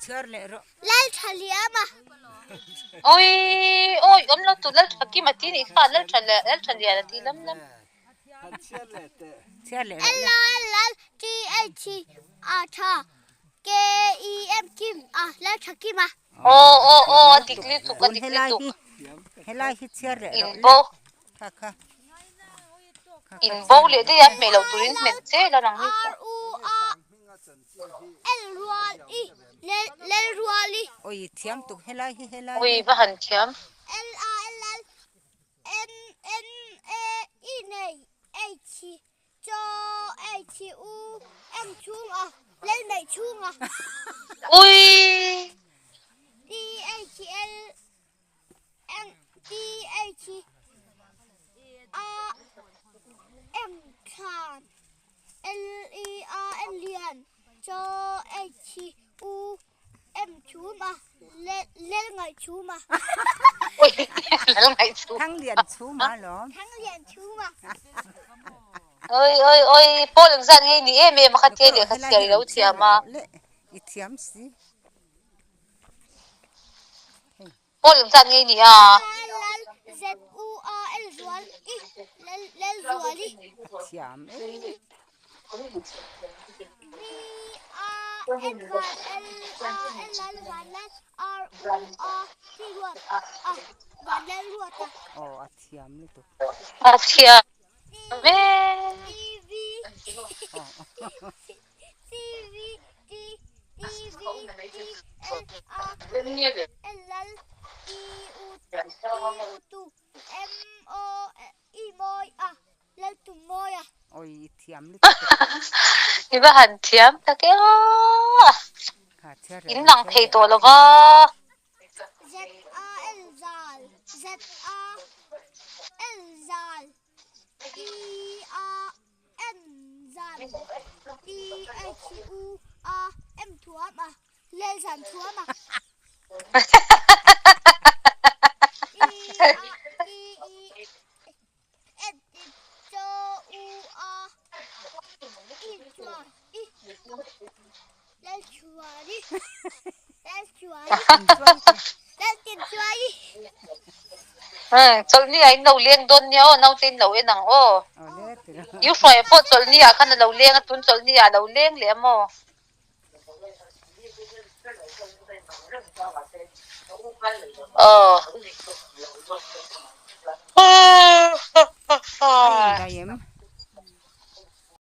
Chhiar leh rawh. Lal tha liam a. Oi oi awm lo tu lal tha kim a ti nih kha lal tha leh lal tha lian a ti lam lam. Chhiar leh rawh L le. A L L T H A tha K E M kim a lal tha kim a. Aw aw aw a dik lutuk a Tun dik helai lutuk. hi helai hi chhiar leh In rawh le. bo. Kha kha. In bo leh daih a hmeh loh turin hmet zel a nang hi. R U A L rual i lel rual i. Oi thiam tuk helai hi helai Oi hi. va han thiam. L A L L N N A I nei H Chaw H U M chhung a lel neih chhung a. Ui. T H L N T H A M thlan L E A N lian Chaw H U M chhum a lel ngaih chhum a. Lel ngaih chhum. Thang lian chhum a lawm. Thang lian chhum a. Oi oi oi pawl engzat nge ni em em a kha tia lehkha chhiar i lo thiam a. I thiam si. Pawl engzat nge ni a. Lal Z U A L zual i lel zual i. A thiam e. V A N van L A L L van Lal R U A T ruat a van Lal ruat a. Aw a thiam lutuk. A thiam e. T V C V T T V T L A L L T U T U tu M O I mawi a Lal tum mawi a. Oi i thiam lutuk e. I va han thiam tak e aw. In lang thei tawh lo va. Z A L zal Z A L zal T A N zan T H U A M thuam a Lel zan thuam a T A T E N C U A I chua I Lel chua i Lel chua i Lel tin chua i. Chawlhni ah in lo leng dawn nia aw, naute in lo en ang aw. I hruaia pawh chawlhni ah khan a lo leng a, tun chawlhni ah a lo leng leh a maw? Aw. A indaih em?